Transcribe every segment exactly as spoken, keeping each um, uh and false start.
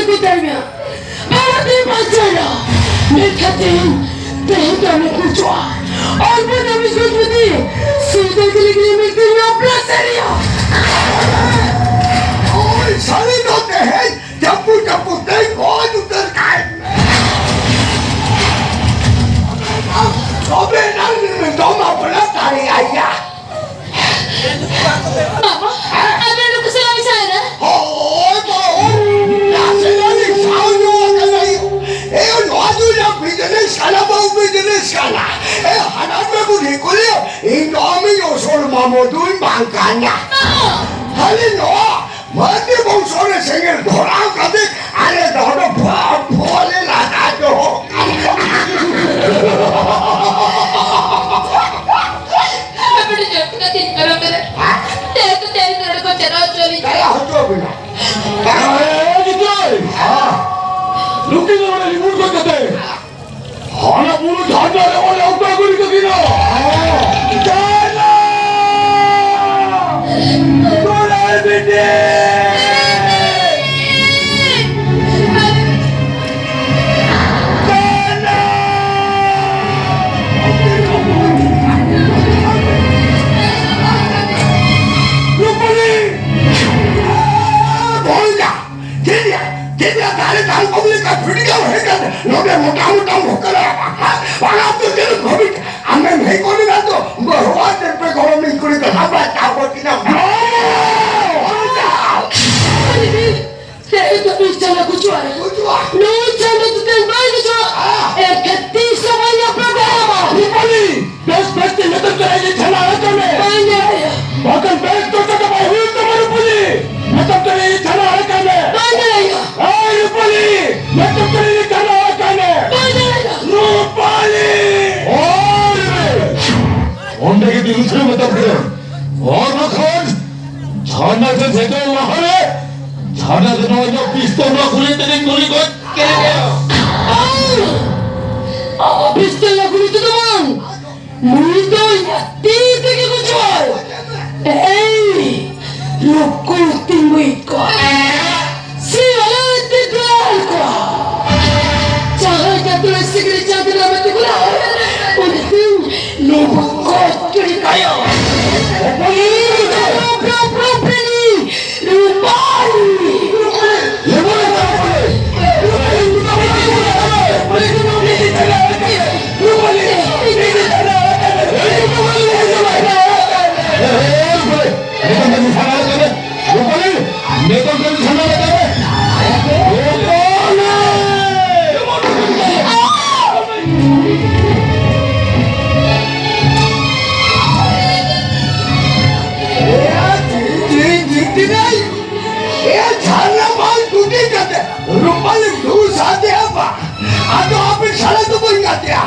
ᱢᱮᱛᱟᱭ ᱢᱮᱭᱟ, ᱵᱟᱵᱟ ᱛᱮ ᱵᱟᱧᱪᱟᱣ ᱮᱱᱟ᱾ ᱢᱮᱱᱠᱷᱟᱱ ᱛᱮᱦᱮᱧ, ᱛᱮᱦᱮᱧ ᱫᱚ ᱟᱢᱮ ᱜᱩᱡᱩᱜᱼᱟ᱾ ᱚᱞᱯᱚ ᱫᱟᱢᱤ ᱜᱩᱡᱩᱜ ᱡᱩᱫᱤ ᱥᱩᱭ ᱫᱚ ᱫᱤᱞᱤ ᱜᱤᱞᱤ ᱢᱤᱫ ᱫᱤᱱ ᱱᱚᱣᱟ ᱯᱞᱟᱥᱴᱟᱨ ᱨᱮᱭᱟᱜ᱾ ᱳᱭ ᱥᱟᱹᱨᱤ ᱫᱚ ᱛᱮᱦᱮᱧ ᱡᱟᱹᱯᱩᱫ ᱡᱟᱹᱯᱩᱫ ᱛᱮ ᱜᱚᱡ ᱩᱛᱟᱹᱨ ᱠᱟᱭ ᱢᱮ᱾ ᱛᱚᱵᱮ ᱮᱱᱟᱝ ᱫᱚᱢ ᱵᱟᱯᱞᱟ ᱫᱟᱲᱮᱭᱟᱭᱟ᱾ ᱵᱟᱵᱟ, ᱟᱵᱮᱱ ᱱᱩᱠᱩ ᱥᱟᱞᱟᱜ ᱢᱮᱥᱟᱭᱮᱱᱟ? ᱦᱳᱭ, ᱵᱟᱹᱦᱩ, ᱱᱟᱥᱮᱱᱟᱜ ᱞᱤᱧ ᱥᱟᱣ ᱧᱚᱜ ᱟᱠᱟᱱᱟ᱾ ᱮ, ᱱᱚᱣᱟ ᱫᱚ ᱤᱧᱟᱹᱜ business ᱠᱟᱱᱟ, ᱵᱟᱹᱦᱩ, business ᱠᱟᱱᱟ᱾ ᱮ, ᱦᱟᱱᱟ ᱫᱚ ᱵᱩᱰᱷᱤ ᱠᱩᱲᱤ, ᱤᱧ ᱫᱚ ᱟᱢᱤᱡ ᱩᱥᱩᱞ ᱢᱟᱢᱚ ᱫᱩᱧ ᱵᱟᱝ ᱠᱟᱱᱟ᱾ ᱵᱟᱵᱟ! ᱠᱷᱟᱹᱞᱤ ᱱᱚᱣᱟ ᱢᱟᱹᱨᱰᱤ ᱵᱚᱝᱥᱚ ᱨᱮ ᱥᱮᱸᱜᱮᱞ ᱫᱷᱚᱨᱟᱣ ᱠᱟᱛᱮ ᱟᱞᱮ ᱫᱚ ᱦᱚᱲ ᱫᱚ ᱯᱷᱚ-, ᱯᱷᱚᱞᱮ ᱞᱟᱜᱟ ᱫᱚᱦᱚ ᱠᱟᱱᱟ᱾ ᱟᱯᱮ ᱫᱚ ᱡᱚᱛᱚ ᱠᱟᱛᱮ ᱯᱟᱨᱚᱢ ᱠᱟᱛᱮ ᱛᱮ ᱛᱮ ᱛᱮ ᱱᱚᱰᱮ ᱠᱚ ᱪᱟᱞᱟᱣ ᱦᱚᱪᱚ ᱞᱤᱧ᱾ ᱪᱟᱞᱟᱣ ᱦᱚᱪᱚ ᱵᱤᱱᱟ᱾ ᱮ, ᱱᱤᱛᱟᱹᱭ! ᱱᱩᱠᱤᱱ ᱫᱚ ᱱᱚᱰᱮ ᱨᱤᱢᱩᱴ ᱜᱚᱫ ᱠᱟᱛᱮ ᱦᱟᱱᱟ ᱵᱩᱨᱩ ᱡᱷᱟᱨᱱᱟ ᱨᱮ ᱚᱞᱮ ᱚᱠᱟ ᱜᱩᱨᱤ ᱠᱟᱹᱠᱤᱱᱟ᱾ ᱪᱟᱞᱟ! ᱫᱩᱞᱟᱹᱲ ᱵᱤᱴᱤ! ᱪᱟᱞᱟ! ᱨᱩᱯᱟᱞᱤ! ᱵᱷᱚᱭᱡᱟ! ᱪᱮᱫ ᱭᱟ? ᱪᱮᱫ ᱭᱟ? ᱫᱟᱨᱮ ᱫᱟᱨᱮ ᱠᱚ ᱵᱚᱞᱮ ᱠᱟ ᱯᱷᱤᱴ ᱜᱮ ᱦᱮᱡ ᱠᱟᱛᱮ ᱱᱚᱰᱮ ᱢᱚᱴᱟ ᱢᱚᱴᱟ ᱵᱷᱚᱠᱟ ᱞᱮ ᱨᱟᱯᱟ᱾ ᱦᱮᱸ? ᱵᱟᱝᱟ ᱛᱚ ᱪᱮᱫ ᱵᱷᱟᱵᱤ ᱟᱢᱮᱢ ᱦᱮᱡ ᱠᱚᱜ ᱞᱮᱱᱟ ᱛᱚ, ᱵᱟᱹᱦᱩᱣᱟ ᱪᱮᱫ ᱯᱮ ᱜᱚᱲᱚᱢ ᱤᱧ ᱠᱩᱲᱤ ᱫᱚ ᱦᱟᱯᱲᱟ ᱪᱟᱣ ᱠᱚ ᱛᱤᱱᱟ᱾ ᱟᱨᱮ ᱵᱤᱨ, ᱛᱮᱦᱮᱧ ᱫᱚ ᱱᱩᱭ ᱪᱟᱸᱫᱟ ᱜᱩᱡᱩᱜᱼᱟ᱾ ᱜᱩᱡᱩᱜᱼᱟ᱾ ᱱᱩᱭ ᱪᱟᱸᱫᱟ ᱫᱚ ᱛᱮᱦᱮᱧ ᱵᱟᱭ ᱜᱩᱡᱩᱜᱼᱟ᱾ ᱦᱮᱸ᱾ ᱮᱱᱠᱷᱟᱱ ᱛᱤᱥ ᱦᱚᱸ ᱵᱟᱭ ᱧᱟᱯᱟᱢ ᱫᱟᱲᱮᱭᱟᱢᱟ᱾ ᱨᱩᱯᱟᱞᱤ! ᱵᱮᱥ ᱵᱮᱥ ᱛᱮ ᱢᱮᱛᱟᱢ ᱠᱟᱱᱟ ᱡᱮ ᱪᱷᱟᱞᱟ ᱟᱲᱟᱜ ᱠᱟᱜ ᱢᱮ᱾ ᱵᱟᱹᱧ ᱫᱟᱲᱮᱭᱟᱜᱼᱟ᱾ ᱵᱟᱠᱷᱟᱱ ᱵᱮᱥ ᱫᱚ ᱪᱮᱫ ᱦᱚᱸ ᱵᱟᱭ ᱦᱩᱭᱩᱜ ᱛᱟᱢᱟ ᱨᱩᱯᱟᱞᱤ᱾ ᱢᱮᱛᱟᱢ ᱠᱟᱱᱟ ᱡᱮ ᱪᱷᱟᱞᱟ ᱟᱲᱟᱜ ᱠᱟᱜ ᱢᱮ᱾ ᱵᱟᱹᱧ ᱫᱟᱲᱮᱭᱟᱜᱼᱟ᱾ ᱮᱭ ᱨᱩᱯᱟᱞᱤ! ᱢᱮᱛᱟᱢ ᱠᱟᱱᱟ ᱡᱮ ᱪᱷᱟᱞᱟ ᱟᱲᱟᱜ ᱠᱟᱜ ᱢᱮ᱾ ᱵᱟᱹᱧ ᱫᱟᱲᱮᱭᱟᱜᱼᱟ᱾ ᱨᱩᱯᱟᱞᱤ! ᱳᱭ ᱨᱮ! ᱚᱸᱰᱮ ᱜᱮ ᱫᱩᱲᱩᱵ ᱛᱷᱤᱨ ᱢᱮᱛᱟᱢ ᱠᱟᱱᱟ᱾ ᱟᱨ ᱵᱟᱠᱷᱟᱱ ᱡᱷᱟᱨᱱᱟ ᱴᱷᱮᱱ ᱥᱮᱴᱮᱨ ᱞᱟᱦᱟᱨᱮ ᱡᱷᱟᱨᱱᱟ ᱫᱚ ᱱᱚᱣᱟ ᱤᱧᱟᱹᱜ ᱯᱤᱥᱛᱚᱞ ᱱᱚᱣᱟ ᱜᱩᱞᱤ ᱛᱮᱜᱮᱧ ᱜᱩᱞᱤ ᱜᱚᱡ ᱠᱮᱫᱮᱭᱟ᱾ ᱟᱭ! ᱟᱢᱟᱜ ᱯᱤᱥᱛᱚᱞ ᱱᱚᱣᱟ ᱜᱩᱞᱤ ᱛᱮᱫᱚ ᱵᱟᱝ, ᱱᱩᱭ ᱫᱚ ᱤᱧᱟᱹᱜ ᱛᱤ ᱛᱮᱜᱮ ᱜᱚᱡᱚᱜᱼᱟᱭ᱾ ᱮᱭ! ᱱᱩᱠᱩ ᱛᱤᱸᱜᱩᱭ ᱠᱚ᱾ See you later, bro. ᱱᱤᱛᱚᱜ ᱫᱚ ᱡᱷᱟᱢᱮᱞᱟ ᱫᱚ ᱨᱩᱯᱟᱞᱤ! ᱮ ᱡᱷᱟᱨᱱᱟ ᱵᱟᱝ ᱴᱩᱴᱤ ᱠᱟᱛᱮ ᱨᱩᱯᱟᱞᱤ ᱫᱩ ᱥᱟᱛᱮ ᱟᱵᱟ᱾ ᱟᱫᱚ ᱟᱹᱵᱤᱱ ᱥᱟᱞᱟᱜ ᱫᱚ ᱵᱟᱹᱧ ᱜᱟᱛᱮᱜᱼᱟ᱾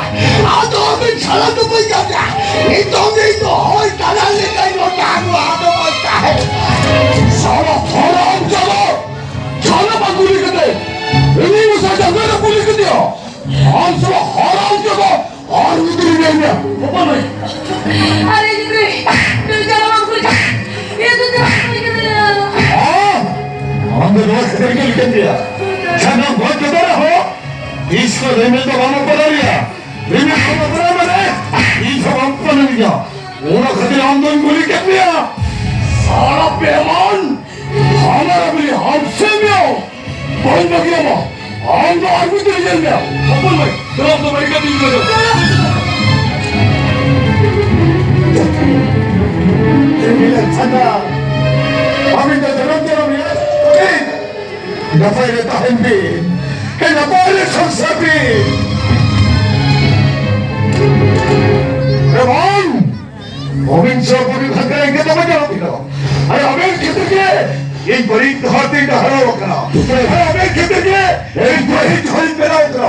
ᱟᱫᱚ ᱟᱹᱵᱤᱱ ᱥᱟᱞᱟᱜ ᱫᱚ ᱵᱟᱹᱧ ᱜᱟᱛᱮᱜᱼᱟ᱾ ᱱᱤᱛᱚᱝ ᱫᱚ ᱤᱧ ᱫᱚ ᱦᱚᱲ ᱛᱟᱞᱟ ᱞᱮᱠᱟᱧ ᱚᱴᱟᱝᱚᱜᱼᱟ, ᱟᱫᱚ ᱵᱟᱹᱧ ᱛᱟᱦᱮᱸ᱾ ᱥᱟᱞᱟ ᱦᱟᱨᱟᱢ ᱡᱟᱫᱟ! ᱡᱟᱦᱟᱱᱟᱜ ᱵᱟᱝ ᱠᱩᱞᱤ ᱠᱟᱛᱮ ᱤᱧᱤᱧ ᱢᱮᱥᱟ ᱡᱟᱸᱜᱟ ᱨᱮ ᱠᱩᱞᱤ ᱠᱮᱫᱮᱭᱟ᱾ ᱟᱢ ᱥᱟᱞᱟ ᱦᱟᱨᱟᱢ ᱡᱟᱫᱟ! ᱟᱨ ᱩᱫᱽᱨᱤ ᱧᱮᱞ ᱢᱮ᱾ ᱦᱚᱯᱚᱱ ᱢᱟᱹᱭ᱾ ᱟᱨᱮ ᱜᱤᱫᱽᱨᱟᱹ, ᱱᱩᱭ ᱡᱟᱱᱟᱢ ᱟᱢ ᱠᱩᱞᱤ ᱠᱟᱛᱮ, ᱤᱧ ᱫᱚ ᱡᱟᱱᱟᱢ ᱠᱩᱞᱤ ᱠᱟᱛᱮ᱾ ᱦᱚᱸ? ᱟᱢ ᱫᱚ ᱱᱚᱣᱟ ᱠᱷᱟᱹᱛᱤᱨ ᱜᱮ ᱞᱮᱠᱟᱢ ᱜᱮᱭᱟ᱾ ᱥᱟᱱᱟᱢ ᱜᱚᱡ ᱠᱟᱛᱮ ᱨᱮᱦᱚᱸ ᱛᱤᱥ ᱠᱚ ᱨᱤᱢᱤᱞ ᱫᱚ ᱵᱟᱢ ᱚᱯᱚᱨᱟᱣ ᱞᱮᱭᱟ᱾ ᱨᱤᱢᱤᱞ ᱵᱟᱢ ᱚᱯᱚᱨᱟᱣ ᱢᱟᱱᱮ ᱤᱧ ᱦᱚᱸ ᱵᱟᱢ ᱯᱟᱞᱚᱱ ᱞᱮᱭᱟ᱾ ᱚᱱᱟ ᱠᱷᱟᱹᱛᱤᱨ ᱟᱢ ᱫᱚᱧ ᱠᱩᱞᱤ ᱠᱮᱫ ᱢᱮᱭᱟ᱾ ᱥᱟᱞᱟ ᱵᱮᱢᱟᱱ! ᱦᱟᱢᱟᱨᱟ ᱵᱤᱞᱤ ᱦᱟᱢᱥᱮ ᱢᱮᱭᱟ᱾ ᱵᱟᱹᱧ ᱵᱟᱹᱜᱤᱭᱟᱢᱟ᱾ ᱟᱢ ᱫᱚ ᱟᱨ ᱢᱤᱫ ᱫᱤᱱ ᱧᱮᱞ ᱢᱮᱭᱟ᱾ ᱦᱚᱯᱚᱱ ᱢᱟᱹᱭ, ᱫᱮᱞᱟ ᱫᱚ ᱵᱟᱹᱲᱤᱡ ᱠᱟᱛᱮ ᱤᱧ ᱠᱚᱭᱚᱜ᱾ ᱪᱮᱫ ᱵᱤᱱ ᱞᱟᱹᱭ ᱥᱟᱱᱟ? ᱟᱹᱵᱤᱱ ᱫᱚ ᱡᱚᱱᱚᱢ ᱡᱚᱱᱚᱢ ᱨᱮ ᱱᱟᱯᱟᱭ ᱨᱮ ᱛᱟᱦᱮᱱ ᱵᱤᱱ᱾ ᱦᱮᱸ, ᱱᱟᱯᱟᱭ ᱨᱮ ᱥᱚᱝᱥᱟᱨ ᱵᱤᱱ᱾ ᱮ ᱵᱟᱝ! ᱟᱹᱵᱤᱱ ᱥᱟᱶ ᱵᱩᱨᱩ ᱠᱷᱟᱱ ᱤᱧ ᱜᱮ ᱫᱚᱢᱮ ᱡᱟᱞᱟ ᱵᱤᱱᱟ᱾ ᱟᱨ ᱟᱹᱵᱤᱱ ᱠᱷᱟᱹᱛᱤᱨ ᱜᱮ ᱤᱧ ᱵᱟᱹᱲᱤᱡ ᱰᱟᱦᱟᱨ ᱛᱮᱧ ᱰᱟᱦᱟᱨᱟᱣ ᱟᱠᱟᱱᱟ᱾ ᱟᱨ ᱟᱹᱵᱤᱱ ᱠᱷᱟᱹᱛᱤᱨ ᱜᱮ ᱤᱧ ᱵᱟᱹᱲᱤᱡ ᱰᱟᱦᱟᱨᱤᱧ ᱵᱮᱱᱟᱣ ᱟᱠᱟᱱᱟ᱾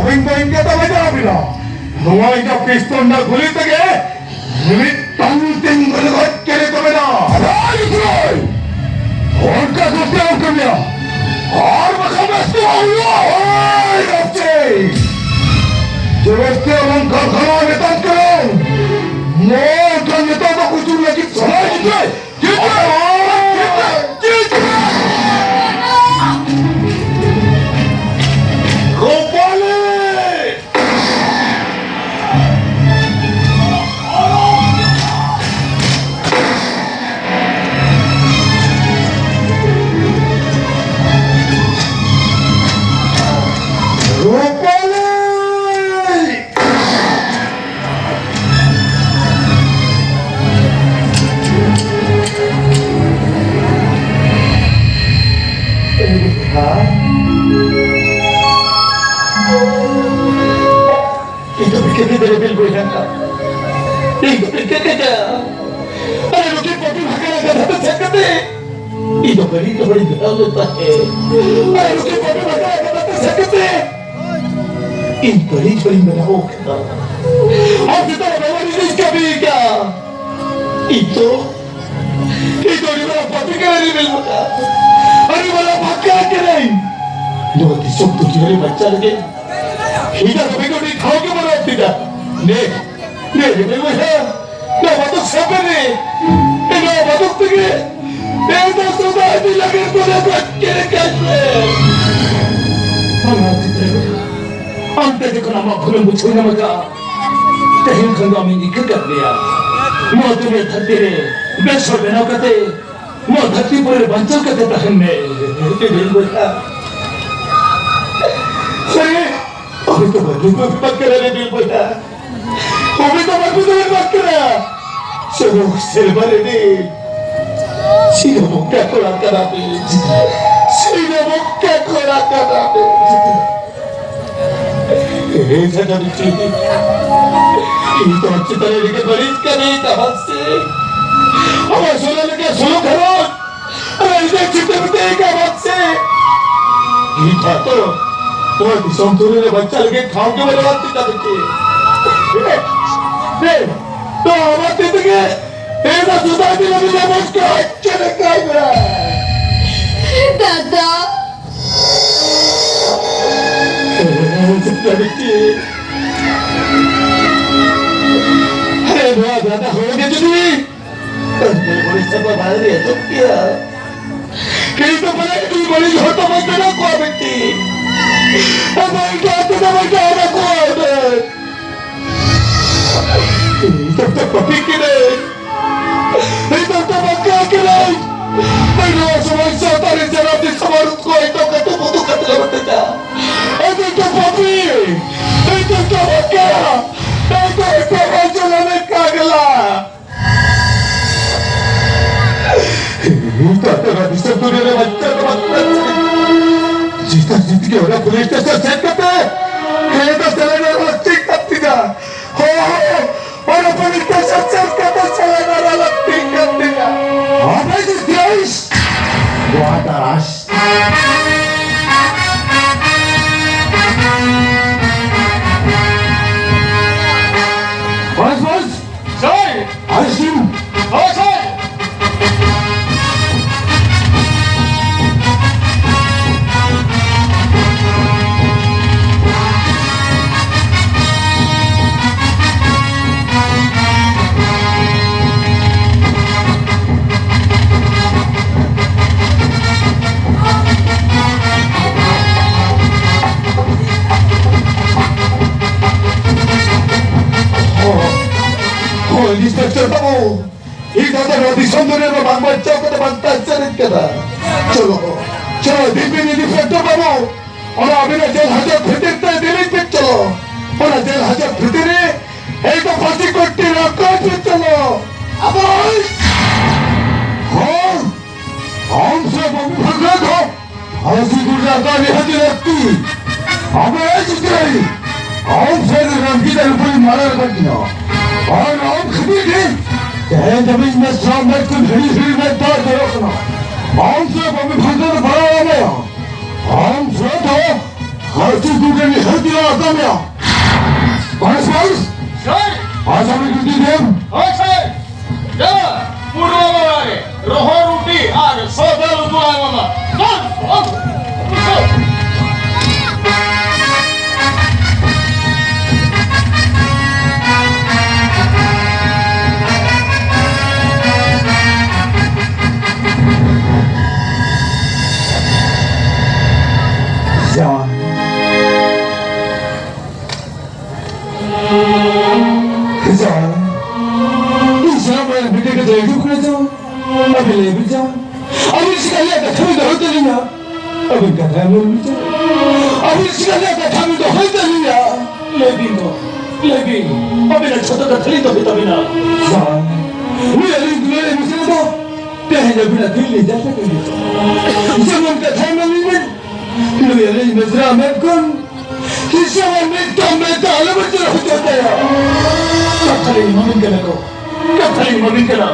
ᱟᱹᱵᱤᱱ ᱫᱚ ᱤᱧ ᱜᱮ ᱫᱚᱢᱮ ᱡᱟᱞᱟ ᱵᱤᱱᱟ᱾ ᱱᱚᱣᱟ ᱤᱧᱟᱹᱜ ᱯᱤᱥᱛᱚᱞ ᱨᱮᱱᱟᱜ ᱜᱩᱞᱤ ᱛᱮᱜᱮ ᱢᱤᱫ ᱴᱟᱝ ᱛᱤᱧ ᱜᱚᱡ ᱠᱮᱫᱮ ᱛᱟᱵᱮᱱᱟ᱾ ᱦᱟᱭ ᱜᱤᱫᱽᱨᱟᱹ! ᱚᱱᱠᱟ ᱠᱟᱛᱮ ᱟᱢ ᱠᱟᱹᱢᱤᱭᱟ᱾ ᱟᱨ ᱵᱟᱠᱷᱟᱱ ᱵᱮᱥ ᱫᱚ ᱵᱟᱝ ᱦᱩᱭᱩᱜᱼᱟ᱾ ᱦᱳᱭ, ᱜᱟᱛᱮ! ᱡᱮᱵᱮᱥᱛᱮ ᱟᱢ ᱠᱟᱨᱠᱷᱟᱱᱟ ᱢᱮᱛᱟᱢ ᱠᱟᱱᱟ᱾ ᱱᱚᱣᱟ ᱠᱟᱱ ᱱᱮᱛᱟᱨ ᱫᱚ ᱠᱩᱪᱩ ᱞᱟᱹᱜᱤᱫ ᱥᱚᱢᱚᱭ ᱜᱤᱫᱽᱨᱟᱹ! ᱜᱤᱫᱽᱨᱟᱹ! ᱜᱤᱫᱽᱨᱟᱹ! ᱨᱩᱯᱟᱞᱤ! ᱨᱩᱯᱟᱞᱤ! ᱤᱧ ᱫᱚ ᱵᱤᱠᱮ ᱜᱤᱫᱽᱨᱟᱹ ᱵᱤᱞ ᱵᱚᱭᱦᱟ᱾ ᱤᱧ ᱫᱚ ᱵᱤᱠᱮ ᱜᱤᱫᱽᱨᱟᱹ᱾ ᱟᱨ ᱱᱩᱠᱤᱱ ᱯᱟᱹᱯᱤ ᱵᱷᱟᱜᱟᱲ ᱠᱟᱛᱷᱟ ᱛᱮ ᱥᱮᱱ ᱠᱟᱛᱮ ᱤᱧ ᱫᱚ ᱵᱟᱹᱲᱤᱡ ᱦᱚᱲᱤᱧ ᱵᱮᱱᱟᱣ ᱞᱮᱱ ᱛᱟᱦᱮᱸ᱾ ᱟᱨ ᱱᱩᱠᱤᱱ ᱯᱟᱹᱯᱤ ᱵᱷᱟᱜᱟᱲ ᱠᱟᱛᱷᱟ ᱛᱮ ᱥᱮᱱ ᱠᱟᱛᱮ ᱤᱧ ᱵᱟᱹᱲᱤᱡ ᱦᱚᱲᱤᱧ ᱵᱮᱱᱟᱣ ᱠᱟᱱᱟ᱾ ᱟᱢ ᱪᱮᱛᱟᱱ ᱨᱮ ᱵᱟᱹᱲᱤᱡ ᱤᱧ ᱠᱟᱹᱢᱤ ᱠᱟᱜᱼᱟ᱾ ᱤᱧ ᱫᱚ, ᱤᱧ ᱫᱚ ᱟᱹᱰᱤ ᱢᱟᱨᱟᱝ ᱯᱟᱹᱯᱤ ᱠᱟᱱᱟᱧ ᱨᱤᱢᱤᱞ ᱵᱚᱭᱦᱟ᱾ ᱟᱹᱰᱤ ᱢᱟᱨᱟᱝ ᱵᱷᱟᱜᱽᱜᱟ ᱠᱟᱱᱟᱧ᱾ ᱱᱚᱣᱟ ᱫᱤᱥᱚᱢ ᱫᱩᱱᱤᱭᱟᱹ ᱨᱮ ᱵᱟᱧᱪᱟᱣ ᱞᱟᱹᱜᱤᱫ ᱤᱧᱟᱹᱜ ᱫᱚ ᱢᱤᱫᱴᱟᱝ ᱴᱷᱟᱶ ᱜᱮ ᱵᱟᱹᱱᱩᱜ ᱛᱤᱧᱟ᱾ ᱱᱮ, ᱱᱮ ᱨᱤᱢᱤᱞ ᱵᱚᱭᱦᱟ, ᱱᱚᱣᱟ ᱫᱚ ᱥᱟᱵᱮ ᱨᱮ᱾ ᱱᱚᱣᱟ ᱵᱟᱵᱚᱫ ᱛᱮᱜᱮ ᱛᱮᱦᱮᱧ ᱫᱚ ᱥᱚᱫᱟ ᱤᱫᱤ ᱞᱟᱹᱜᱤᱫ ᱠᱚ ᱞᱮ ᱵᱟᱪᱠᱮ ᱠᱟᱱ ᱨᱮ᱾ ᱵᱟᱝᱟ ᱪᱤᱛᱨᱟ ᱵᱚᱭᱦᱟ, ᱟᱢ ᱛᱮ ᱡᱚᱠᱷᱚᱱ ᱟᱢᱟᱜ ᱵᱷᱩᱞᱮᱢ ᱵᱩᱡᱷᱟᱹᱣ ᱧᱟᱢ ᱟᱠᱟᱫᱼᱟ, ᱛᱮᱦᱮᱧ ᱠᱷᱚᱱ ᱫᱚ ᱟᱢᱤᱧ ᱤᱠᱟᱹ ᱠᱟᱫ ᱢᱮᱭᱟ᱾ ᱱᱚᱣᱟ ᱫᱩᱱᱤᱭᱟᱹ ᱫᱷᱟᱹᱨᱛᱤ ᱨᱮ ᱵᱮᱥ ᱦᱚᱲ ᱵᱮᱱᱟᱣ ᱠᱟᱛᱮ ᱱᱚᱣᱟ ᱫᱷᱟᱹᱨᱛᱤ ᱯᱩᱨᱤ ᱨᱮ ᱵᱟᱧᱪᱟᱣ ᱠᱟᱛᱮ ᱛᱟᱦᱮᱱ ᱢᱮ᱾ ᱤᱧ ᱵᱚᱭᱦᱟ, ᱦᱮᱸ, ᱩᱱᱤ ᱫᱚ ᱢᱟᱹᱱᱢᱤ ᱫᱚ ᱵᱟᱝ ᱠᱟᱱᱟ ᱨᱮ, ᱤᱧ ᱵᱚᱭᱦᱟ᱾ ᱩᱱᱤ ᱫᱚ ᱢᱟᱹᱱᱢᱤ ᱫᱚ ᱵᱟᱝ ᱠᱟᱱᱟ᱾ ᱥᱮᱨᱢᱟ, ᱥᱮᱨᱢᱟ ᱨᱮ ᱥᱤᱨᱟᱹ ᱵᱚᱸᱜᱟ ᱠᱚᱲᱟ ᱠᱟᱱᱟ ᱵᱤᱱ᱾ ᱥᱤᱨᱟᱹ ᱵᱚᱸᱜᱟ ᱠᱚᱲᱟ ᱠᱟᱱᱟ ᱵᱤᱱ᱾ ᱮ ᱡᱟᱱᱟᱢ ᱪᱮᱫ? ᱤᱧ ᱫᱚ ᱟᱢ ᱪᱮᱛᱟᱱ ᱨᱮ ᱟᱹᱰᱤ ᱜᱮ ᱵᱟᱹᱲᱤᱡ ᱠᱟᱹᱢᱤ ᱛᱟᱵᱚᱱ ᱥᱮ᱾ ᱟᱢᱟᱜ ᱥᱳᱱᱟ ᱞᱮᱠᱟ ᱥᱳᱞᱳ ᱜᱷᱟᱨᱚᱸᱡᱽ ᱟᱨ ᱤᱧ ᱫᱚ ᱪᱤᱛᱟᱹ ᱢᱤᱛᱟᱹ ᱠᱟᱱᱟ ᱥᱮ᱾ ᱤᱧ ᱴᱷᱮᱱ ᱫᱚ ᱱᱚᱣᱟ ᱫᱤᱥᱚᱢ ᱫᱷᱩᱲᱤ ᱨᱮ ᱵᱟᱧᱪᱟᱣ ᱞᱟᱹᱜᱤᱫ ᱴᱷᱟᱶ ᱜᱮ ᱵᱟᱹᱱᱩᱜ ᱟᱱ ᱛᱤᱧ ᱛᱟᱵᱚᱱ ᱪᱮᱫ? ᱦᱮᱸ? ᱦᱮᱸ? ᱱᱚᱣᱟ ᱟᱢᱟᱜ ᱛᱤ ᱛᱮᱜᱮ ᱤᱧ ᱫᱚ ᱥᱩᱫᱷᱟᱹ ᱫᱤᱱ ᱞᱟᱹᱜᱤᱫ ᱟᱵᱚ ᱪᱮᱫ ᱞᱮᱠᱟ ᱢᱮᱱᱟᱜᱼᱟ? ᱫᱟᱫᱟ᱾ ᱟᱨᱮ ᱱᱚᱣᱟ ᱫᱟᱫᱟ ᱦᱚᱲ ᱜᱮ ᱡᱩᱫᱤ ᱟᱹᱰᱤ ᱵᱟᱹᱲᱤᱡ ᱥᱟᱯᱟ ᱵᱟᱭ ᱨᱮ ᱮᱛᱚᱢ ᱠᱮᱭᱟ, ᱠᱤᱱᱛᱩ ᱯᱟᱞᱮ ᱤᱧ ᱵᱟᱹᱲᱤᱡ ᱦᱚᱲ ᱫᱚ ᱵᱟᱹᱧ ᱵᱮᱱᱟᱣ ᱠᱚᱣᱟ ᱢᱤᱫᱴᱤᱡ᱾ ᱟᱫᱚ ᱮᱴᱟᱜ ᱛᱮᱫᱚ ᱵᱟᱹᱧ ᱮᱲᱮ ᱠᱚᱣᱟ ᱩᱱᱟᱹᱜ᱾ ᱤᱧ ᱫᱚ ᱯᱟᱯᱤ ᱠᱟᱹᱱᱟᱹᱧ᱾ ᱤᱧ ᱫᱚ ᱵᱟᱠᱟ ᱠᱟᱹᱱᱟᱹᱧ᱾ ᱤᱧ ᱱᱚᱣᱟ ᱥᱚᱢᱟᱡᱽ ᱥᱟᱶᱛᱟ ᱨᱮ ᱡᱟᱱᱟᱢ ᱫᱤᱥᱚᱢ ᱟᱹᱨᱩ ᱠᱚ ᱤᱧ ᱫᱚ ᱠᱟᱹᱴᱩ ᱵᱩᱫᱩ ᱠᱟᱛᱮ ᱞᱮ ᱢᱤᱛᱟᱹᱧᱟ᱾ ᱤᱧ ᱫᱚ ᱯᱟᱯᱤ᱾ ᱤᱧ ᱫᱚ ᱵᱟᱠᱟ᱾ ᱤᱧ ᱫᱚ ᱥᱚᱢᱟᱡᱽ ᱨᱮᱱ ᱠᱟᱜᱞᱟ᱾ ᱤᱧ ᱫᱚ ᱱᱚᱣᱟ ᱫᱤᱥᱚᱢ ᱫᱩᱱᱤᱭᱟᱹ ᱨᱮ ᱵᱟᱧᱪᱟᱣ ᱫᱚ ᱵᱟᱝ ᱠᱟᱱᱟ᱾ ᱪᱮᱫ ᱜᱮ ᱚᱱᱟ ᱯᱩᱞᱤᱥ ᱥᱴᱮᱥᱚᱱ ᱥᱮᱱ ᱠᱟᱛᱮ ᱠᱮᱥ ᱫᱚ ᱪᱟᱞᱟᱣ ᱞᱟᱹᱠᱛᱤ ᱠᱟᱱ ᱛᱤᱧᱟ᱾ ᱦᱳᱭ, ᱚᱱᱟ ᱯᱩᱞᱤᱥ ᱥᱴᱮᱥᱚᱱ ᱥᱮᱱ ᱠᱟᱛᱮ ᱪᱟᱞᱟᱣ ᱞᱟᱹᱠᱛᱤ ᱠᱟᱱ ᱛᱤᱧᱟ᱾ ᱟᱵᱮ ᱫᱚ ᱛᱤᱥ ᱱᱚᱣᱟ ᱛᱟᱨᱟᱥ? ᱵᱚᱥ, ᱵᱚᱥ᱾ ᱥᱟᱨ! ᱟᱭᱥᱤ! ᱦᱳᱭ, ᱥᱟᱨ! ᱦᱳᱭ, ᱤᱱᱥᱯᱮᱠᱴᱚᱨ ᱵᱟᱹᱵᱩ, ᱤᱧ ᱫᱚ ᱱᱚᱣᱟ ᱫᱤᱥᱚᱢ ᱫᱩᱱᱤᱭᱟᱹ ᱨᱮ ᱵᱟᱝ ᱵᱟᱧᱪᱟᱣ ᱠᱟᱛᱮ ᱵᱟᱝ ᱛᱟᱦᱮᱸ ᱥᱟᱹᱨᱤ ᱠᱟᱱᱟ᱾ ᱪᱚᱞᱚ, ᱪᱚᱞᱚ, ᱫᱤᱯᱤᱱ ᱤᱱᱥᱯᱮᱠᱴᱚᱨ ᱵᱟᱹᱵᱩ, ᱚᱱᱟ ᱟᱹᱵᱤᱱᱟᱜ ᱡᱮᱞ ᱦᱟᱡᱚᱛ ᱵᱷᱤᱛᱤᱨ ᱛᱮ ᱤᱫᱤ ᱞᱤᱧ ᱯᱮ ᱪᱚᱞᱚ᱾ ᱚᱱᱟ ᱡᱮᱞ ᱦᱟᱡᱚᱛ ᱵᱷᱤᱛᱤᱨ ᱨᱮ ᱮᱠᱫᱚᱢ ᱯᱷᱟᱹᱥᱤ ᱠᱚᱴᱤ ᱨᱮ ᱟᱠᱚᱴ ᱯᱮ ᱪᱚᱞᱚ᱾ ᱟᱵᱚ ᱦᱚᱲ, ᱟᱢ ᱥᱮ ᱵᱟᱹᱵᱩ ᱵᱷᱟᱜᱽᱨᱟᱴ ᱦᱚᱸ ᱯᱷᱟᱹᱥᱤ ᱠᱚᱴᱤ ᱨᱮ ᱟᱠᱟ ᱱᱤᱦᱟᱹᱛ ᱞᱟᱹᱠᱛᱤ᱾ ᱟᱵᱚ ᱮ ᱪᱤᱠᱟᱹᱭ? ᱟᱢ ᱥᱮ ᱨᱟᱢᱠᱤ ᱫᱟᱨ ᱩᱯᱚᱨ ᱢᱟᱨᱟᱨ ᱠᱟᱴᱤᱱᱟ᱾ ᱟᱨ ᱟᱢ ᱠᱷᱟᱹᱛᱤᱨ ᱜᱮ ᱛᱮᱦᱮᱧ ᱫᱷᱟᱹᱵᱤᱡ ᱢᱮ ᱥᱟᱢᱵᱟᱴ ᱠᱚ ᱜᱷᱟᱹᱲᱤ ᱜᱷᱟᱹᱲᱤ ᱢᱮ ᱫᱟᱜ ᱡᱚᱨᱚᱜ ᱠᱟᱱᱟ᱾ ᱟᱢ ᱥᱮ ᱵᱟᱹᱵᱩ ᱵᱷᱟᱜᱽᱨᱟᱴ ᱵᱟᱲᱟᱭ ᱟᱢᱮᱭᱟ᱾ ᱟᱢ ᱥᱮ ᱫᱚ ᱦᱟᱹᱛᱤ ᱠᱚᱜᱮ ᱱᱤᱦᱟᱹᱛ ᱜᱮ ᱟᱛᱟᱢᱮᱭᱟ᱾ ᱵᱟᱥ, ᱵᱟᱥ᱾ ᱥᱟᱨ! ᱟᱥᱟᱢᱤ ᱰᱤᱭᱩᱴᱤ ᱨᱮᱢ᱾ ᱦᱳᱭ, ᱥᱟᱨ᱾ ᱪᱟᱞᱟᱜ, ᱯᱩᱨᱵᱚ ᱵᱟᱝᱞᱟ ᱨᱮ ᱨᱚᱦᱚᱲ ᱨᱩᱴᱤ ᱟᱨ ᱥᱚ ᱫᱟᱹᱞ ᱩᱛᱩ ᱞᱟᱝ ᱮᱢᱟᱢᱟ᱾ ᱪᱚᱞ, ᱪᱚᱞ, ᱪᱚᱞ᱾ ᱡᱟᱶᱟᱭ᱾ ᱡᱟᱶᱟᱭ᱾ ᱤᱧ ᱡᱟᱶᱟᱭ ᱵᱤᱴᱤ ᱠᱟᱛᱮ ᱦᱤᱡᱩᱜ ᱠᱟᱱᱟ ᱪᱚ? ᱟᱹᱵᱤᱱ ᱞᱟᱹᱭ ᱵᱤᱱ ᱡᱟᱶᱟᱭ᱾ ᱟᱹᱵᱤᱱ ᱪᱮᱫ ᱞᱮᱠᱟ ᱠᱟᱛᱷᱟ ᱵᱤᱱ ᱫᱚᱦᱚᱭ ᱛᱟᱹᱞᱤᱧᱟ? ᱟᱹᱵᱤᱱ ᱠᱟᱛᱷᱟ ᱵᱤᱱ ᱞᱟᱹᱭ ᱵᱤᱱ ᱡᱟᱶᱟᱭ᱾ ᱟᱹᱵᱤᱱ ᱪᱮᱫ ᱞᱮᱠᱟ ᱠᱟᱛᱷᱟ ᱵᱤᱱ ᱫᱚᱦᱚᱭ ᱛᱟᱹᱞᱤᱧᱟ? ᱞᱟᱹᱭ ᱵᱤᱱ ᱜᱚ, ᱞᱟᱹᱭ ᱵᱤᱱ᱾ ᱟᱹᱵᱤᱱᱟᱜ ᱡᱷᱚᱛᱚ ᱠᱟᱛᱷᱟ ᱞᱤᱧ ᱫᱚᱦᱚᱭ ᱛᱟᱹᱵᱤᱱᱟ᱾ ᱡᱟᱶᱟᱭ᱾ ᱱᱩᱭ ᱟᱹᱞᱤᱧ ᱫᱩᱞᱟᱹᱲ ᱮ ᱢᱮᱥᱟ ᱫᱚ ᱛᱮᱦᱮᱧ ᱟᱹᱵᱤᱱᱟᱜ ᱫᱤᱞ ᱞᱤᱧ ᱡᱟᱛᱨᱟ ᱠᱟᱱ ᱜᱮᱭᱟ᱾ ᱡᱮᱢᱚᱱ ᱠᱟᱛᱷᱟ ᱮᱢᱟᱞᱤᱧ ᱵᱤᱱ, ᱱᱩᱭ ᱟᱹᱞᱤᱧ ᱢᱤᱥᱨᱟ ᱢᱮᱫ ᱠᱷᱚᱱ ᱛᱤᱥ ᱦᱚᱸ ᱢᱤᱫᱴᱟᱝ ᱢᱮᱫ ᱫᱟᱜ ᱟᱞᱚ ᱵᱚᱱ ᱡᱚᱨᱚ ᱦᱚᱪᱚ ᱛᱟᱭᱟ᱾ ᱠᱟᱛᱷᱟ ᱞᱤᱧ ᱮᱢᱟᱵᱤᱱ ᱠᱟᱱᱟ ᱠᱚ, ᱠᱟᱛᱷᱟ ᱞᱤᱧ ᱮᱢᱟᱵᱤᱱ ᱠᱟᱱᱟ᱾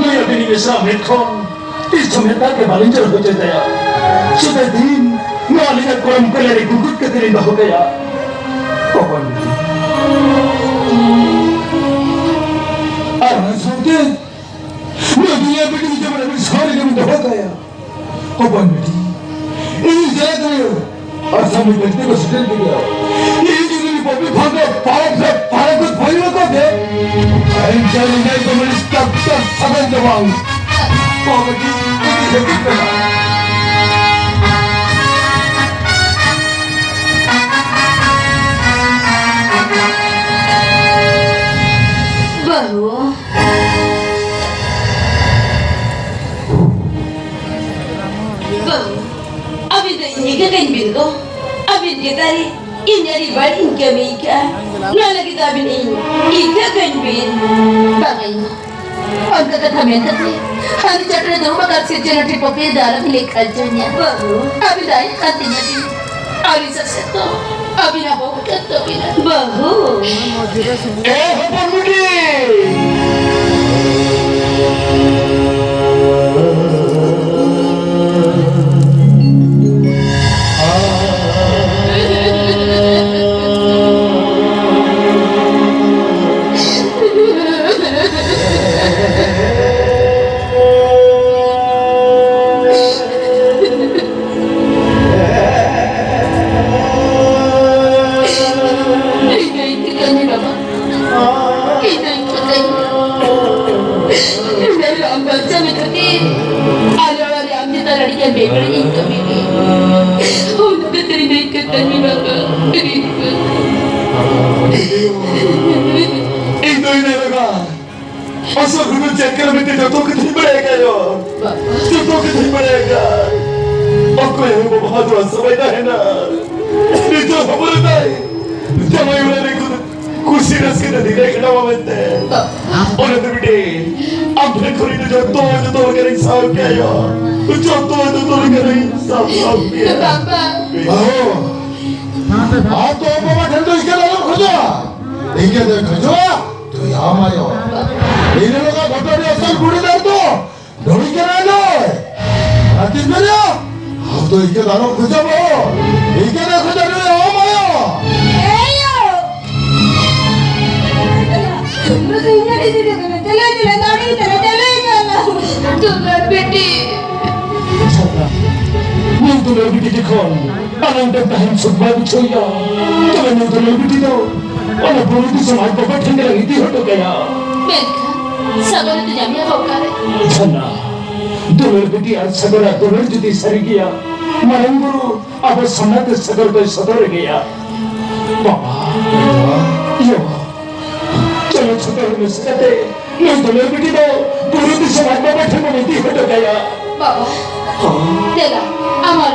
ᱱᱩᱭ ᱟᱹᱵᱤᱱᱤᱡ ᱢᱤᱥᱨᱟ ᱢᱮᱫ ᱠᱷᱚᱱ ᱛᱤᱥ ᱦᱚᱸ ᱢᱮᱫ ᱫᱟᱜ ᱜᱮ ᱵᱟᱹᱞᱤᱧ ᱡᱚᱨᱚ ᱦᱚᱪᱚ ᱛᱟᱭᱟ᱾ ᱥᱩᱫᱷᱟᱹ ᱫᱤᱱ ᱱᱚᱣᱟ ᱟᱹᱞᱤᱧᱟᱜ ᱠᱚᱲᱟᱢ ᱠᱚᱞᱮ ᱨᱮ ᱜᱩᱜᱩᱫ ᱠᱟᱛᱮ ᱞᱤᱧ ᱫᱚᱦᱚ ᱠᱟᱭᱟ᱾ ᱚᱠᱚᱭ ᱢᱮᱱᱟ? ᱟᱨ ᱚᱱᱟ ᱥᱟᱶᱛᱮ ᱱᱚᱣᱟ ᱫᱩᱱᱤᱭᱟᱹ ᱵᱤᱴᱤ ᱡᱮᱢᱚᱱ ᱟᱹᱵᱤᱱ ᱥᱟᱶ ᱨᱮᱜᱮ ᱵᱤᱱ ᱫᱚᱦᱚ ᱠᱟᱭᱟ᱾ ᱦᱚᱯᱚᱱ ᱵᱤᱴᱤ, ᱤᱧ ᱪᱟᱞᱟᱜ ᱠᱟᱱᱟ᱾ ᱟᱨ ᱥᱟᱢᱤ ᱵᱤᱴᱤ ᱠᱚ ᱥᱮᱴᱮᱨ ᱠᱮᱫᱮᱭᱟ᱾ ᱤᱧ ᱡᱩᱫᱤ ᱵᱟᱹᱵᱤ ᱵᱷᱟᱜᱮ ᱯᱟᱨᱚᱠ ᱨᱮ ᱯᱟᱨᱚᱠ ᱠᱚ ᱵᱷᱟᱹᱭ ᱠᱚ ᱫᱮ, ᱮᱱᱠᱷᱟᱱ ᱤᱧ ᱫᱚ ᱢᱟᱱᱮ ᱰᱟᱠᱛᱟᱨ ᱥᱟᱫᱚᱢ ᱫᱚ ᱵᱟᱝ᱾ ᱦᱚᱯᱚᱱ ᱵᱤᱴᱤ, ᱤᱧ ᱦᱤᱡᱩᱜ ᱠᱟᱱᱟ᱾ ᱵᱟᱹᱦᱩ᱾ ᱵᱟᱹᱦᱩ, ᱟᱹᱵᱤᱱ ᱫᱚ ᱤᱧ ᱤᱠᱟᱹ ᱠᱟᱹᱧ ᱵᱤᱱ ᱫᱚ᱾ ᱟᱹᱵᱤᱱ ᱜᱮ ᱛᱟᱹᱨᱤ, ᱤᱧ ᱟᱹᱰᱤ ᱵᱟᱹᱲᱤᱡ ᱤᱧ ᱠᱟᱹᱢᱤ ᱠᱟᱜᱼᱟ᱾ ᱱᱚᱣᱟ ᱞᱟᱹᱜᱤᱫ ᱫᱚ ᱟᱹᱵᱤᱱ ᱤᱧ ᱤᱠᱟᱹ ᱠᱟᱹᱧ ᱵᱤᱱ᱾ ᱵᱟᱝᱟ ᱤᱧ ᱚᱱᱠᱟ ᱠᱟᱛᱷᱟ ᱢᱮᱱ ᱠᱟᱛᱮ, ᱦᱟᱹᱱᱤ ᱪᱟᱴᱨᱮ ᱫᱩᱲᱩᱵ ᱟᱠᱟᱫ ᱥᱤᱨᱡᱚᱱ ᱴᱷᱮᱱ ᱯᱚᱯᱤᱭᱮ ᱫᱟᱞ ᱟᱹᱵᱤᱱ ᱞᱮᱠᱷᱟ ᱦᱚᱪᱚᱧᱟ᱾ ᱵᱟᱹᱦᱩ, ᱟᱹᱵᱤᱱ ᱫᱚ ᱟᱭ ᱠᱟᱱ ᱛᱤᱧᱟ ᱵᱤᱱ᱾ ᱟᱹᱵᱤᱱ ᱥᱟᱥᱮᱛ ᱫᱚ ᱟᱹᱵᱤᱱᱟᱜ ᱵᱟᱹᱦᱩ ᱠᱟᱱ ᱛᱟᱹᱵᱤᱱᱟ᱾ ᱵᱟᱹᱦᱩ᱾ ᱮ ᱦᱚᱯᱚᱱ ᱵᱤᱴᱤ! ᱤᱧ ᱫᱚ ᱤᱧ ᱴᱷᱮᱱ ᱤᱧ ᱢᱮᱱᱟ, ᱟᱢ ᱵᱟᱧᱪᱟᱣ ᱢᱮ ᱠᱷᱟᱹᱛᱤᱨ ᱟᱞᱮ ᱚᱲᱟᱜ ᱨᱮ ᱟᱢ ᱪᱮᱛᱟᱱ ᱨᱮ ᱟᱹᱰᱤ ᱜᱟᱱ ᱵᱮᱵᱟᱹᱲᱤᱡ ᱤᱧ ᱠᱟᱹᱢᱤ ᱠᱮᱫ᱾ ᱚᱱᱟ ᱠᱷᱟᱹᱛᱤᱨ ᱤᱧ ᱫᱚ ᱤᱧ ᱠᱟᱹᱴᱤᱡ ᱵᱟᱵᱟ᱾ ᱤᱧ ᱫᱚ ᱤᱧ ᱮᱨᱟ ᱚᱥᱚᱨ ᱦᱩᱱᱟᱹ ᱪᱮᱫ ᱠᱟᱱᱟ ᱢᱮᱱᱛᱮ ᱡᱚᱛᱚ ᱠᱟᱛᱷᱟᱧ ᱵᱟᱲᱟᱭ ᱠᱟᱜ᱾ ᱵᱟᱵᱟ᱾ ᱡᱚᱛᱚ ᱠᱟᱛᱷᱟᱧ ᱵᱟᱲᱟᱭ ᱠᱟᱜ᱾ ᱚᱠᱚᱭ ᱦᱚᱸ ᱵᱟᱵᱟ ᱦᱟᱛ ᱨᱟᱥᱛᱟ ᱵᱟᱭ ᱛᱟᱦᱮᱱᱟ᱾ ᱱᱤᱛᱚᱜ ᱦᱚᱸ ᱵᱚᱞᱮ ᱛᱟᱭ ᱡᱟᱶᱟᱭ ᱚᱲᱟᱜ ᱨᱮ ᱠᱩᱥᱤ ᱨᱟᱹᱥᱠᱟᱹ ᱛᱮ ᱫᱤᱱ ᱮ ᱠᱷᱟᱸᱰᱟᱣᱟ ᱢᱮᱱᱛᱮ᱾ ᱚᱱᱟᱛᱮ ᱵᱤᱴᱤ, ᱟᱢ ᱴᱷᱮᱱ ᱠᱷᱚᱱ ᱤᱧ ᱫᱚ ᱡᱚᱛᱚ, ᱡᱚᱛᱚ ᱞᱮᱠᱟᱱᱤᱧ ᱥᱟᱦᱟᱣ ᱠᱮᱜᱼᱟ᱾ ᱡᱚᱛᱚ, ᱡᱚᱛᱚ ᱞᱮᱠᱟᱱᱤᱧ ᱵᱟᱵᱟ᱾ ᱵᱟᱹᱦᱩ, ᱟᱢ ᱫᱚ ᱟᱢ ᱵᱟᱵᱟ ᱴᱷᱮᱱ ᱫᱚ ᱤᱠᱟᱹ ᱫᱚ ᱟᱞᱚᱢ ᱠᱷᱚᱡᱚᱜᱼᱟ᱾ ᱤᱠᱟᱹ ᱫᱚᱭ ᱠᱷᱚᱡᱚᱜᱼᱟ ᱛᱚ ᱟᱢ ᱟᱭᱳ᱾ ᱤᱱᱟᱹ ᱞᱮᱠᱟ ᱜᱷᱚᱴᱚᱱ ᱨᱮ ᱟᱥᱚᱞ ᱵᱩᱲᱤ ᱫᱟᱨ ᱫᱚ ᱰᱷᱚᱲᱤ ᱠᱟᱱᱟᱭ ᱱᱚᱭ᱾ ᱚᱱᱟᱛᱤᱧ ᱢᱮᱱᱟ, ᱟᱢ ᱫᱚ ᱤᱠᱟᱹ ᱫᱚ ᱟᱞᱚᱢ ᱠᱷᱚᱡᱚᱜᱼᱟ ᱵᱟᱹᱦᱩ᱾ ᱤᱠᱟᱹ ᱫᱚᱭ ᱠᱷᱚᱡᱚᱜᱼᱟ ᱱᱩᱭ ᱟᱢ ᱟᱭᱳ᱾ ᱮᱭᱳ! ᱫᱩᱞᱟᱹᱲ ᱵᱤᱴᱤ᱾ ᱡᱷᱟᱨᱱᱟ, ᱱᱩᱭ ᱫᱩᱞᱟᱹᱲ ᱵᱤᱴᱤ ᱡᱚᱠᱷᱚᱱ ᱟᱞᱟᱝ ᱴᱷᱮᱱ ᱛᱟᱦᱮᱱ ᱥᱩᱠ ᱵᱟᱭ ᱵᱩᱡᱷᱟᱹᱣᱮᱫᱼᱟ, ᱛᱚᱵᱮ ᱱᱩᱭ ᱫᱩᱞᱟᱹᱲ ᱵᱤᱴᱤ ᱫᱚ ᱚᱱᱟ ᱵᱩᱨᱩ ᱫᱤᱥᱚᱢ ᱟᱡ ᱵᱟᱵᱟ ᱴᱷᱮᱱ ᱜᱮᱞᱟᱝ ᱤᱫᱤ ᱦᱚᱴᱚ ᱠᱟᱭᱟ᱾ ᱢᱮᱱᱠᱷᱟᱱ ᱥᱟᱜᱚᱨ ᱫᱚ ᱧᱟᱢᱮᱭᱟ ᱚᱠᱟᱨᱮ? ᱡᱷᱟᱨᱱᱟ, ᱫᱩᱞᱟᱹᱲ ᱵᱤᱴᱤ ᱟᱨ ᱥᱟᱜᱚᱨᱟᱜ ᱫᱩᱞᱟᱹᱲ ᱡᱩᱫᱤ ᱥᱟᱹᱨᱤ ᱜᱮᱭᱟ, ᱢᱟᱨᱟᱝ ᱵᱩᱨᱩ ᱟᱵᱚ ᱥᱟᱢᱱᱟ ᱛᱮ ᱥᱟᱜᱚᱨ ᱫᱚᱭ ᱥᱚᱫᱚᱨ ᱜᱮᱭᱟ᱾ ᱵᱟᱵᱟ, ᱤᱭᱟᱹ, ᱪᱚᱞᱚ ᱡᱷᱚᱛᱚ ᱦᱚᱲ ᱢᱮᱥᱟ ᱠᱟᱛᱮ ᱱᱩᱭ ᱫᱩᱞᱟᱹᱲ ᱵᱤᱴᱤ ᱫᱚ ᱵᱩᱨᱩ ᱫᱤᱥᱚᱢ ᱟᱡ ᱵᱟᱵᱟ ᱴᱷᱮᱱ ᱵᱚᱱ ᱤᱫᱤ ᱦᱚᱴᱚ ᱠᱟᱭᱟ᱾ ᱵᱟᱵᱟ, ᱫᱮᱞᱟ, ᱟᱢ ᱟᱨ